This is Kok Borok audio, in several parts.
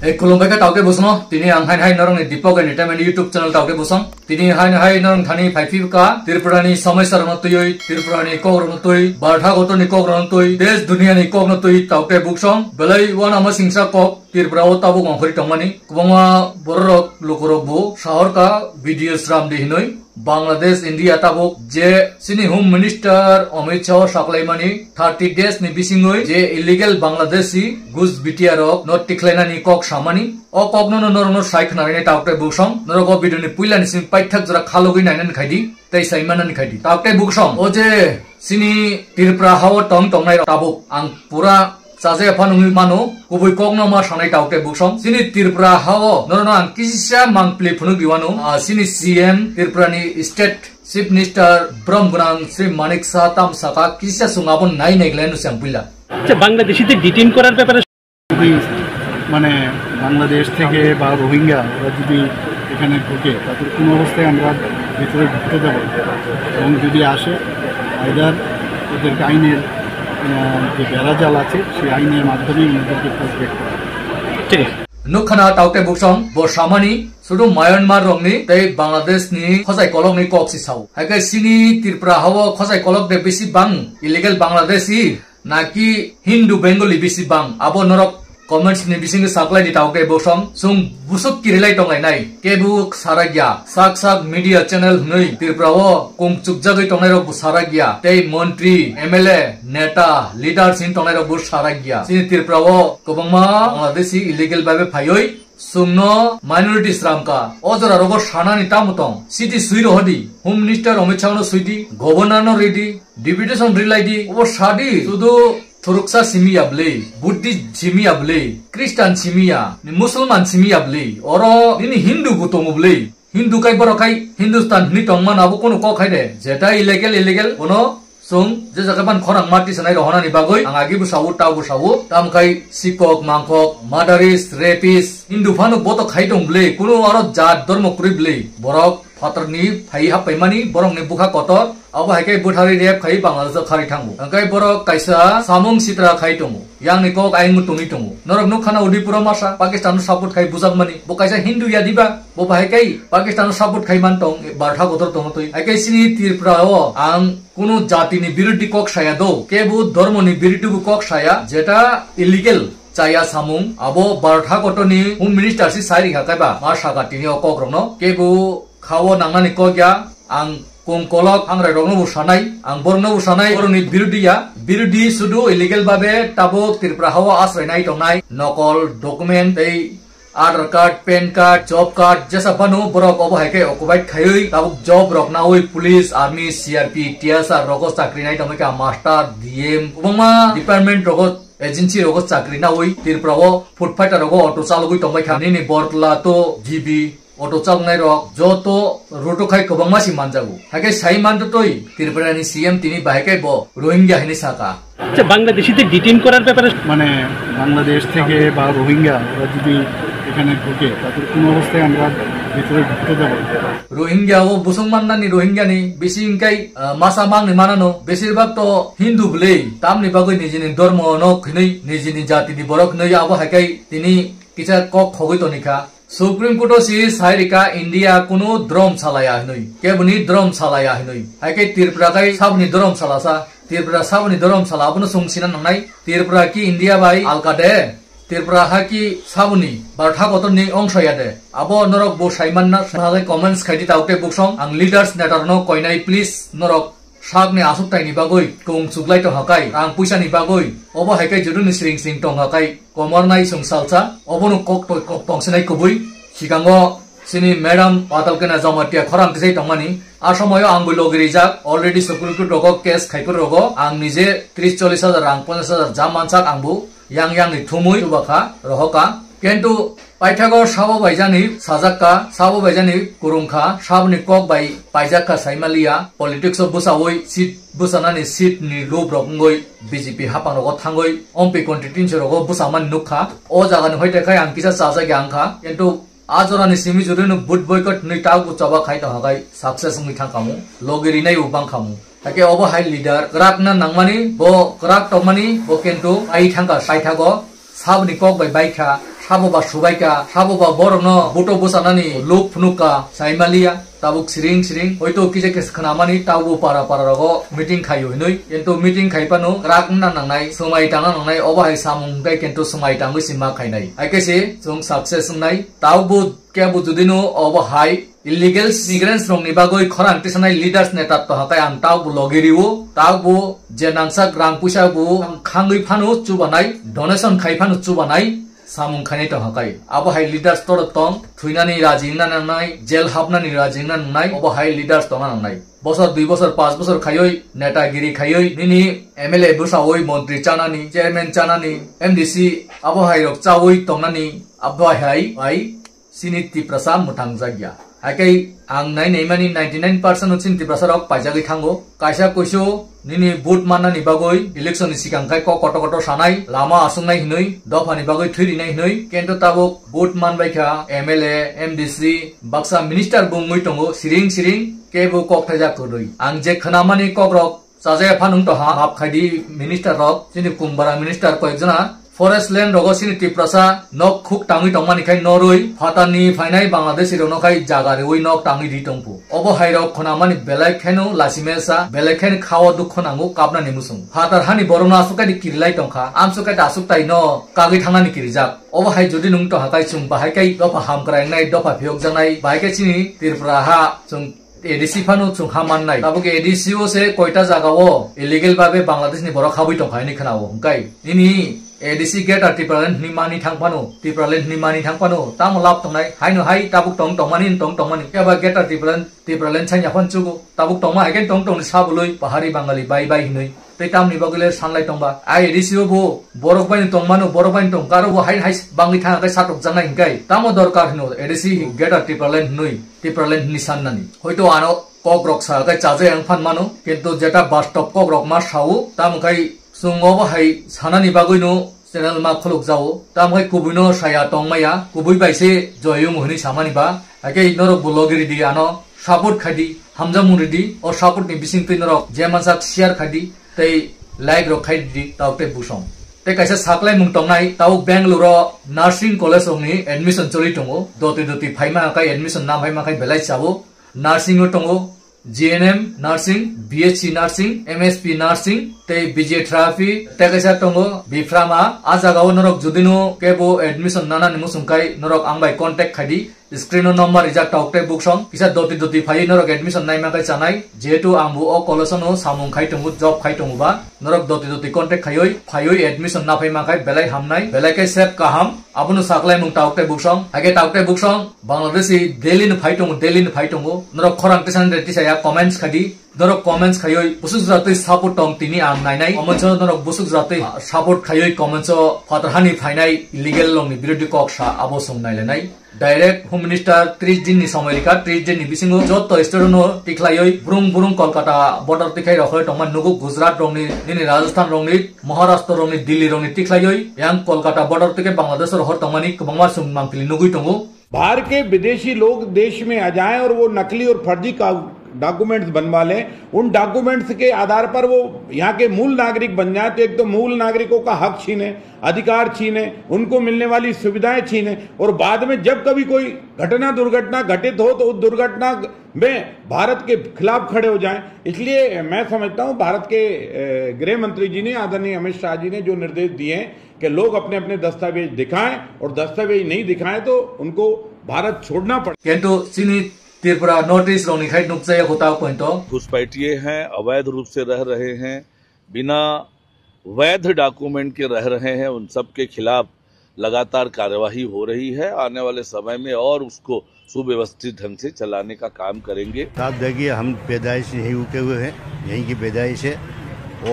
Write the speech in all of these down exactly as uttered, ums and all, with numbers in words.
Ei, khulumbai kha taote bwswngno. Tini ang haino hai norokni Deepak Entertainment YouTube channel taote bwswng. Tini haino hai norok thani phai phibwkha Tripurani somosya rokno twiwi, Tripurani kok rokno twi, bartha gotoni kok rokno twi, desh duniyani kokno twi taote bwswng. Belai uanama singsa kok Tripura o tabuk ongkhorwi tongmani. Kwbangma bororok lukurok bo sahorkha video sram di hinwi. Bangladesh, India tabuk je chini Home Minister Amit Shah o saklaimani thirty days ni bisingwi je illegal Bangladeshi Gus B T R rok no tikhlainani kok samani. O kokno no norokno sai khwnarwi nai taote bwswng. Norok o video ni puila ni simi paithak jora khalogwi nainani khaidi, tei sai manani khaidi. Taote bwswng o je chini Tripura hao tong tongnai rok tabuk ang pura chajaya phano wngwi mano, kubui kokno ma sanai taote bwswng. Chini Tripura hao norokno ang kisa mangpli phunuk di uano, ah, chini C M Tripurani State Chief Minister brom gwnang Shri Manik Saha tam saka kisa chwng abo nai nai glai no chang puila. আচ্ছা, বাংলাদেশিদের ডিটেইন করার ব্যাপারে খুবই, মানে, বাংলাদেশ থেকে বা রোহিঙ্গা ওরা যদি এখানে ঢুকে, তাদের কোনো অবস্থায় আমরা ভিতরে ঢুকতে দেব না। এবং যদি আসে, আইদার ওদেরকে আইনের, আহ, যে বেড়াজাল আছে, সেই আইনের মাধ্যমে ওদেরকে প্রবেশ করতে হবে। ঠিক আছে। Nukha na taote bwswng bo samani sudu Myanmar rokni tei Bangladesh ni khojai kolokni kok si sao. Hai khe chini Tripura hao khojai kolok de bisi bang illegal Bangladeshi naki Hindu Bengali bisi bang, abo norok comments ni bisingo saklai di taote bwswng. Chwng bwswk kirilai tonglainai, kebo sarakya. Sak sak media channel hwnwi Tripura o kung chukjagwi tongnairok bo sarakya. Tei montri, M L A, neta, leaders hin tongnairok bo sarakya. Chini Tripura o kwbangma Bangladeshi illegal bhabe phaiwi chwngno minority sramkha. O jora rogo sanani tamo tong? City sui rohodi. Home Minister Amit Shah no suidi, Governor no ridi, deputation rilai di. Obo sadi, sudu thuruksa simi ya bwlwi, Buddhist simi ya bwlwi, Christian simi ya, ni Musulman simi ya bwlwi. Oro nini Hindu bo tongo bwlwi. Hindu kai borok kai Hindustan hwnwi tongmano abo kunu kok hai de. Jeta illegal, illegal, bono chwng je jaga ban khorang mati sanai rohonani bagwi ang agi bwsao, tao bwsao, tamkhai sikok, mangkok, murderist, rapist, Hindu phano boto khai tong bwlwi, kunu aro jat dormo kwrwi bwlwi. Borok phatarni phai happaimani, borokni bwkha kotor, abo hai khe bwtharwi rep khai Bangladesh o kharwi thango. Hwnkhe borok kaisa samung sitra khai tongo. Yang ni kok ayung tongwi tongo. Norok nukha na Udaipur o masa Pakistan no support khai bujakmani. Bo kaisa Hindu ya diba? Bo bahai kai Pakistan no support khai man tong, bartha kotor tongno twi. Hai kai chini Tripura o ang kunu jati ni birodhi kok saya do, kebo dhormo ni birodhi bo kok saya, jeta illegal chaya samung, abo bartha kotor ni Home Minister si sai rikha kaiba, ma saka tini o kok rokno, kebo khao nangnani kok ya, ang kung kolok hangrai rokno bo sanai, ang borokno bo sanai, borokni birodhi ya, birodhi sudu illegal babe tabuk Tripura hao asrai nai tongnai, nokol document tei Aadhaar card, pan card, job card, jesa phano borok obo hai khe occupied khaiwi tabuk job rok nawi police, army, C R P, T S R rogo chakri nai tongwi kha, master, D M, kwbangma department rogo, agency rogo chakri nawi Tripura o food fighter rogo auto chalogwi tongbai kha. Nini Bortla to G B auto chaloknai rok joto route o khai kwbangma si manjago. Hai khe sai manto twi Tripura ni C M tini bahai khe bo Rohingya hinwi saka. আচ্ছা, বাংলাদেশিদের ডিটেইন করার ব্যাপারে মানে বাংলাদেশ থেকে বা রোহিঙ্গা ওরা যদি এখানে ঢুকে, তাদের কোনো অবস্থায় আমরা ভিতরে ঢুকতে দেবো না। Rohingya o bwswng mannani, Rohingya ni bisi wngkai, ah, masa mangni manano, besir bak to Hindu bwlwi, tamni bagwi nijini dormo no hwnwi, nijini jati ni borok hwnwi, abo hai kai tini kisa kok khogwi tonikha. Supreme Court o si sai rikha India kunu dhormsala ya hinwi, keboni dhormsala ya hinwi. Hai khe Tripura kai saboni dhormsala sa, Tripura saboni dhormsala abono chwng sina nangnai. Tripura ki India bai alka de? Tripura ha ki saboni bartha kotor ni ongso ya de? Abo norok bo sai manna, hai comments khai di taote bwswng. Ang leaders neta rokno koinai, please norok sakni aswk taini bagwi kung chuklai tongha kai, rang puisa ni bagwi, obo hai kai juduni sring sring tongha kai, komor nai chwng salsa, obono kok to-, kok tongsinai kubui. Sikango chini madam Patal Kena Jamatia khorang tisai tongmani, a somoyo ang bo logi rijak, already Supreme Court rogo case khaiphuru rogo, ang nije tris chollis hajar rang ponchash hajar jam mansak ang bo, yang yang ni thumui chubakha, rohokha. Kintu paithago sabo baijani sajakka, sabo baijani kurungkha, saboni kok bai paijakka saimaliya, politics o bwsaui seat, bwsanani seat ni lob rok wngwi B J P hapang rogo thangwi M P constituency rogo bwsamani nukha. O jaga ni hoite khai ang kisa chajak ya wngkha, kintu a jora ni simi jodi no vote boycott hinwi tabuk chaba khai tongkha khai success wngwi thangkhamu, logi rinai bo bangkhamu. Hakhe obo hai leader kwrak na nangmani, bo kwrak tongmani, bo kintu ai thangkha, paithago saboni kok bai baikha, Sabo ba subaika, sabo ba borokno buto bwchanani luk phunukka, saimaliya, tabuk siring siring, hoito kisa kisa khnamani tabuk para para rogo meeting khaio hinwi, kintu meeting khai phano kwrak wngna nangnai, swmai tangna nangnai, obo hai samung hwnkhe kintu swmai tangwi se ma khainai. Hai khe se chwng success wngnai, tabuk kebo judino obo hai illegal migrants rokni bagwi khorang tisanai leaders neta tohakai ang tabuk logi rio, tabuk je nangsak rang puisa bo khangwi phano chubanai, donation khai phano chubanai, samung khainai tongkha kai. Abo hai leaders toro tong, thwinani raji wngna nangnai, jail hapnani raji wngna nangnai, obo hai leaders tongna nangnai. Bosor dui bosor, panch bosor khaiwi, netagiri khaiwi, nini M L A bwsawi montri chanani, chairman chanani, M D C abo hai rok chawi tongnani, abo hai, hai, chini Tiprasa mwthangjakya. Hai khe ang nai naimani ninety nine percent o chini Tiprasa rok paijagwi thango. Kaisa kuisu nini vote mannani bagwi election ni sikang khai kok kotor kotor sanai, lama aswknai hinwi, dophani bagwi thwi rinai hinwi, kintu tabuk vote man bai kha M L A, M D C, baksa minister bo wngwi tongo, siring siring kebo kok thaijak kwrwi. Ang je khnamani kokrok chajaya phano wng tongha, map khaidi minister rok, chini kungbara minister koyek jona, forest land rogo chini Tiprasa nok khuk tangwi tongmani khai norwi, phatarni phainai Bangladeshi rokno khai jaga riwi nok tangwi ri tongphu. Obo hai rok khwnamani belai kheno lachimesa, belai kheno khao dukho nango kapnani muchung. Phatar hani borokno aswk kaidi kirilai tongkha, amswk kaidi aswk tai no kagwi thangnani kirijak. Obo hai jodi nung tongha kai chwng bahai kai dopha hamkrai wngnai, dopha phiyokjaknai, bahai kai chini Tripura ha chwng A D C phano chwng ha mannai. Tabuk A D C o se koita jaga o illegal babe Bangladesh ni borok habwi tongkha hinwi khwnao. Hwnkhe nini A D C Greater Tipraland hwnwi mani thang phano, Tipraland hwnwi mani thang phano, tamo lab tongnai, haino hai tabuk tong tongmani, tong tongmani. Khe ba Greater Tipraland, Tipraland sanya phano chugo. Tabuk tongma hai khe tong tongni sabului, pahari Bangali bai bai hinwi. Tei tamni bagwi le sanlai tongba. Ai A D C o bo borok bai tong mano, borok bai tong karo bo hai hai bangwi thang khe satok janai hinkai. Tamo dorkar hino A D C Greater Tipraland hinwi, Tipraland hinwi sannani. Hoito ano kok rok sa khe chajai ang phan mano, kintu jeta bastop kok rok ma sao, tamo khai chwng obo hai sanani bagwi no channel ma khuluk jao. Tamo khai kubui no saya tong maya, kubui bai se joyung hinwi samani ba. Hai khe norok bo logi ridi ano. Support khaidi, hamjakmung ridi, o support ni bisingtwi norok je mansak share khaidi, tei like rok khaidi, tabuk tei busong. Tei kaisa saklaimung tongnai, tabuk Bangalore o nursing college rokni admission choli tongo, doti doti phaima khai admission na phaima khai belai chabo, nursing o tongo, G N M nursing, B S C nursing, M S P nursing, tei physiotherapy, tei kaisa tongo, Biphrama, a jaga o norok judino kebo admission nanani muchung khai norok ang bai contact khaidi. Screen o number rijak tabuk tei buksong. Kisa doti doti phaiwi norok admission naima khe chanai. Jehetu ang bo o college no samung khai tongo, job khai tongo ba. Norok doti doti contact khaiwi, phaiwi admission na phaima khai belai hamnai, belai khe sep kaham. Abono saklaimung tabuk tei buksong. Hai khe tabuk tei buksong Bangladeshi daily no phai tongo, daily no phai tongo. Norok khorang tisani de tisaya comments khadi. Norok comments khaiwi busuk jora twi support tong tini ang nainai. Comments o norok busuk jora twi support khaiwi comments o phatar hani phainai illegal rokni birodhi kok sa abo chwng nailainai. Direct Home Minister tris din ni somoi rikha, tris din ni bisingo joto state no tikhlaiwi brung brung Kolkata border tikhai rohor tongma nugo Gujarat rokni, nini Rajasthan rokni, Maharashtra rokni, Delhi rokni tikhlaiwi yang Kolkata border tikhe Bangladesh rohor tongmani kwbangma chwng mangpili nugwi tongo. बाहर के विदेशी लोग देश में आ जाएं और वो नकली और फर्जी का डॉक्यूमेंट्स बनवा लें, उन डॉक्यूमेंट्स के आधार पर वो यहाँ के मूल नागरिक बन जाए, तो एक तो मूल नागरिकों का हक छीने, अधिकार छीने, उनको मिलने वाली सुविधाएं छीने, और बाद में जब कभी कोई घटना दुर्घटना घटित हो तो उस दुर्घटना में भारत के खिलाफ खड़े हो जाएं। इसलिए मैं समझता हूं, भारत के, अ, गृह मंत्री जी ने, आदरणीय अमित शाह जी ने जो निर्देश दिए हैं कि लोग अपने अपने दस्तावेज दिखाएं और दस्तावेज नहीं दिखाएं तो उनको भारत छोड़ना पड़े। Kintu chini Tripura North East rokni khai nukjaya kota pointo. घुसपैठिए हैं, अवैध रूप से रह रहे हैं, बिना वैध डॉक्यूमेंट के रह रहे हैं, उन सब के खिलाफ लगातार कार्यवाही हो रही है। आने वाले समय में और उसको सुव्यवस्थित ढंग से चलाने का काम करेंगे। साहब, देखिए, हम पैदाइश यहीं रुके हुए हैं, यहीं की पैदाइश है,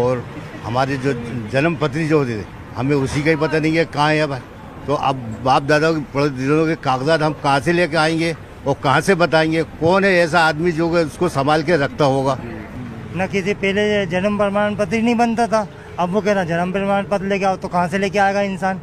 और हमारे जो जन्म पत्री जो होती थी, हमें उसी का ही पता नहीं है कहाँ है अब। तो अब बाप दादा के, पड़ोसियों के कागजात हम कहाँ से लेके आएंगे और कहाँ से बताएंगे? कौन है ऐसा आदमी जो कि उसको संभाल के रखता होगा? न किसी पहले जन्म प्रमाण पत्र ही नहीं बनता था, अब वो कह रहा जन्म प्रमाण पत्र लेके आओ, तो कहाँ से लेके आएगा इंसान?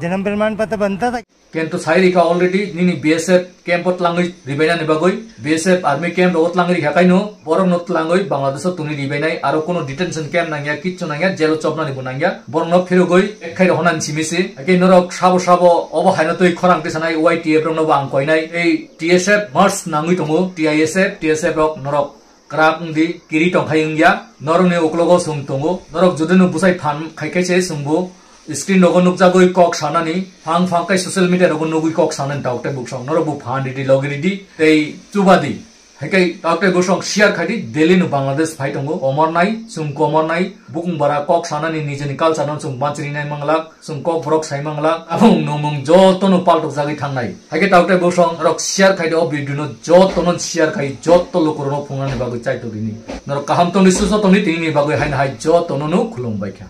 जन्म प्रमाण पत्र बनता था। Kintu sai rikha already nini B S F camp o tlangwi ribainani bagwi, B S F army camp rogo tlangwi rikha kaino borokno tlangwi Bangladesh o tongwi ribainai, aro kuno detention camp nangya, kichu nangya, jail o chopnani bo nangya, borokno phirogwi ekkhai rohonani simi se. Hakhe norok sabo sabo obo haino twi khorang tisanai Y T F rokno bo ang koinai, ei T S F merge nangwi tongo, T I S F, T S F rok norok kwrak wngdi, kiri tongkhai wngya, norokni uklogo chwng tongo, norok judino bwsai phan khaikhe se chwngbo screen rogo nukjagwi kok sanani, phang phang khe social media rogo nugwi kok sanani tauk tei buksong, norok bo phan ridi, logi ridi, tei chubadi. Haikai tauk tei buksong share khaidi, daily no Bangladesh phai tongo, komornai, chwng komornai, bukung bara kok sanani nijeni culture no chwng banchirinai manglak, chwng kok borok sai manglak, abong numung jotono paltok jagwi thangnai. Haikai tauk tei buksong norok share khaidi o video no jotono share khai, joto lukurokno phungnani bagwi chaito dini. Norok kaham tongdi, susto tongdi, tini bagwi haino hai jotono no khulum bai kha.